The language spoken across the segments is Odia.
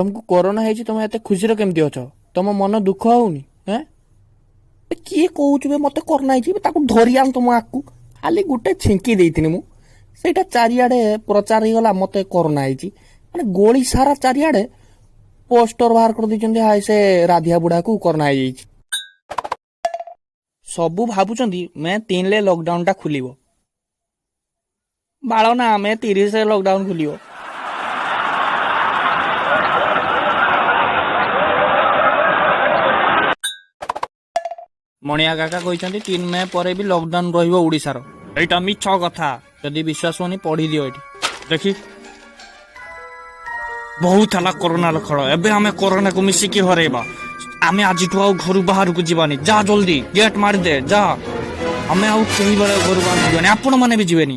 ତମକୁ କରୋନା ହେଇଛି, ତମେ ଏତେ ଖୁସିରେ କେମିତି ଅଛ? ତମ ମନ ଦୁଃଖ ହଉନି? ହେଁ, ଏ କିଏ କହୁଛୁ ବେ ମତେ କରୋନା ହେଇଛି? ତାକୁ ଧରି ଆଣ ତମ ଆଗକୁ। ଖାଲି ଗୋଟେ ଛିଙ୍କି ଦେଇଥିନି ମୁଁ, ସେଇଟା ଚାରିଆଡେ ପ୍ରଚାର ହେଇଗଲା ମତେ କରୋନା ହେଇଛି। ମାନେ ଗଳି ସାରା ଚାରିଆଡେ ପୋଷ୍ଟର ବାହାର କରିଦେଇଛନ୍ତି, ହାଇ ସେ ରାଧିଆ ବୁଢାକୁ କରୋନା ହେଇଯାଇଛି। ସବୁ ଭାବୁଛନ୍ତି ମେ 3ରେ ଲକଡାଉନ ଟା ଖୋଲିବ। ବାଳ ନା, ମେ 30ରେ ଲକଡାଉନ ଖୋଲିବ। ମଣିଆ କାକା କହିଛନ୍ତି 3 ମେ ପରେ ବି ଲକଡାଉନ ରହିବ ଓଡିଶାର। ଏଇଟା ମିଛ କଥା। ଯଦି ବିଶ୍ୱାସ ହଉନି, ପଢି ଦିଅ ଏଠି ଦେଖି। ବହୁତ ହେଲା କରୋନାର ଖେଳ। ଏବେ ଆମେ କରୋନାକୁ ମିଶିକି ହରେଇବା। ଆମେ ଆଜିଠୁ ଆଉ ଘରୁ ବାହାରକୁ ଯିବାନି। ଯା, ଜଲ୍ଦି ଗେଟ୍ ମାରିଦେ, ଯା। ଆମେ ଆଉ କେହି ବେଳେ ଘରୁ ବାହାରକୁ ଯିବାନି, ଆପଣ ମାନେ ବି ଯିବେନି।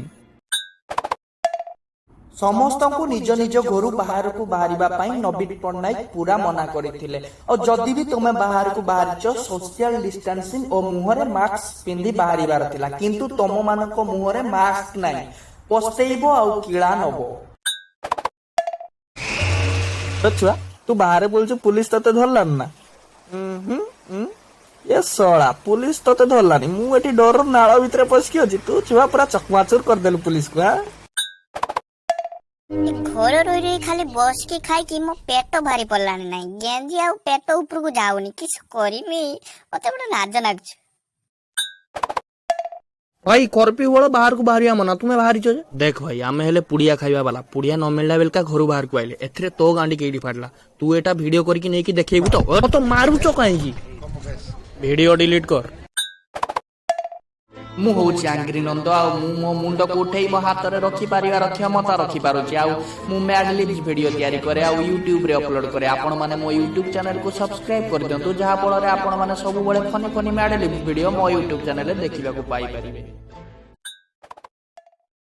ସମସ୍ତଙ୍କୁ ନିଜ ନିଜ ଘରୁ ବାହାରକୁ ବାହାରିବା ପାଇଁ ନବୀନ ପଟ୍ଟନାୟକ ପୁରା ମନା କରିଥିଲେ। ଆଉ ଯଦି ବି ତୁମେ ବାହାରକୁ ବାହାରିଛ, ସୋସିଆଲ ଡିଷ୍ଟାନ୍ସିଂ ଓ ମୁହଁରେ ମାସ୍କ ପିନ୍ଧି ବାହାରିବାର ଥିଲା। କିନ୍ତୁ ତମ ମାନଙ୍କ ମୁହଁରେ ମାସ୍କ ନାହିଁ। ପସ୍ତେଇବ ଆଉ କିଳା ନବ। ଛୁଆ, ତୁ ବାହାରେ ବୁଲୁଛୁ, ପୁଲିସ ତତେ ଧରିଲାନି ନା? ଉଁ ହୁଁ ଉଁ। ଏ ଶଳା, ପୁଲିସ ତତେ ଧରିଲାନି, ମୁଁ ଏଠି ଡର ନାଳ ଭିତରେ ପଶିକି ଅଛି। ତୁ ଛୁଆ ପୁରା ଚକମାଚୁର କରିଦେଲୁ ପୁଲିସକୁ। ଆଁ। ଏ ଘରେ ରହି ରହି ଖାଲି ବସିକି ଖାଇକି ମୋ ପେଟ ଭାରି ପଡିଲାଣି। ନାହିଁ ଗେଞ୍ଜି ଆଉ ପେଟ ଉପରକୁ ଯାଉନି। କିଛି କରିମି, ମତେ ଗୋଟେ ଲାଜ ଲାଗୁଛି। ଭାଇ, କର୍ଫ୍ୟୁ ବେଳ ବାହାରକୁ ବାହାରିବା ମନା, ତୁମେ ବାହାରିଛ ଯେ? ଦେଖ ଭାଇ, ଆମେ ହେଲେ ପୁଡିଆ ଖାଇବା ବାଲା। ପୁଡିଆ ନ ମିଳିଲା ବେଳକା ଘରୁ ବାହାରକୁ ଆଇଲେ। ଏଥିରେ ତୋ ଗାଣ୍ଡି କେଇଠି ଫାଟିଲା? ତୁ ଏଟା ଭିଡିଓ କରିକି ନେଇକି ଦେଖେଇବୁ ତ? ତ ମାରୁଛ କାହିଁକି? ଭିଡିଓ ଡିଲିଟ କର। ମୁଁ ହଉଛି ଆଙ୍ଗ୍ରି ନନ୍ଦ ଆଉ ମୁଁ ମୋ ମୁଣ୍ଡକୁ ଉଠେଇ ମୋ ହାତରେ ରଖିପାରିବାର କ୍ଷମତା ରଖିପାରୁଛି। ଆଉ ମୁଁ ମ୍ୟାଡ୍ ଲିପ୍ସ ଭିଡିଓ ତିଆରି କରେ ଆଉ ୟୁଟ୍ୟୁବରେ ଅପଲୋଡ କରେ। ଆପଣମାନେ ମୋ ୟୁଟ୍ୟୁବ ଚ୍ୟାନେଲକୁ ସବସ୍କ୍ରାଇବ କରିଦିଅନ୍ତୁ, ଯାହାଫଳରେ ଆପଣମାନେ ସବୁବେଳେ Fani Fani mad leaps video ମୋ ୟୁଟ୍ୟୁବ ଚ୍ୟାନେଲରେ ଦେଖିବାକୁ ପାଇପାରିବେ।